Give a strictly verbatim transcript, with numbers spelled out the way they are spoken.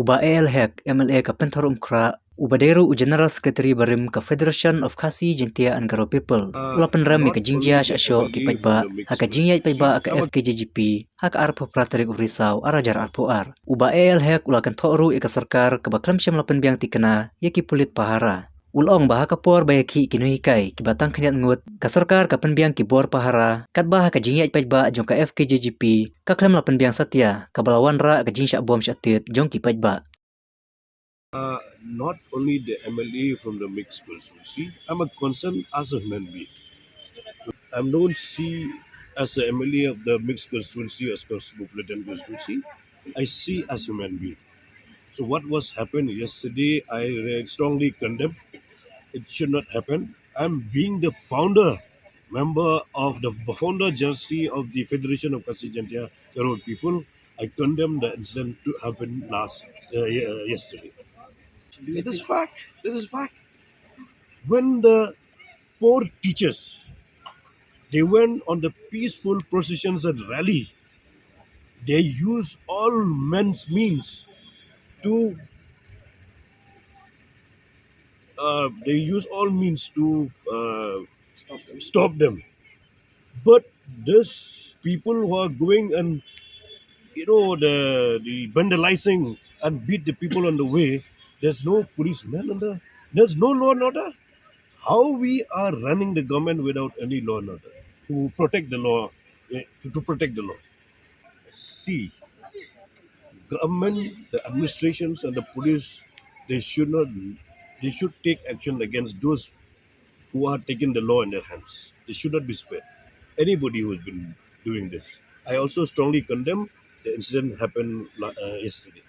U Bah A L Hek, M L A ka Pynthorumkhrah, uba dei ruh u General Secretary barim ka Federation of Khasi Jaintia and Garo People, u la pynrem ïa ka jingjia shah shoh ki paidbah ha ka jingïaid paidbah ka F K J G P ha ka arphew phra tarik u Risaw ar hajar arphew ar. U Bah A L Hek u la kynthoh ruh ïa ka sorkar kaba khlem shym la pynbiang thikna ïa ki pulit pahara. U la ong ba ha ka por ba ïakhih ki nonghikai kiba tang khyndiat ngut, ka sorkar ka pynbiang ki bor pahara, katba ha ka jingïaid paidbah jong ka F K J G P ka khlem la pynbiang satia, kaba la wanrah ka jingshah bom shah tied jong ki paidbah. Uh, not only the M L A from the mixed constituency, I'm a concern as a human being. I don't see as a M L A of the mixed constituency as cosmopolitan constituency. I see as human being. So what was happened yesterday, I re- strongly condemn. It should not happen. I'm being the founder member of the founder generosity of the Federation of Khasi Jaintia Garo People. I condemn the incident to happen last uh, ye- uh, yesterday. It is fact. This is fact. When the poor teachers they went on the peaceful processions and rally, they use all men's means to uh, they use all means to uh, stop them. But these people who are going and you know the the vandalizing and beat the people on the way, there's no policeman on the there's no law and order. How we are running the government without any law and order to protect the law eh, to, to protect the law. See, government, the administrations and the police, they should not they should take action against those who are taking the law in their hands. They should not be spared. Anybody who has been doing this. I also strongly condemn the incident happened uh, yesterday.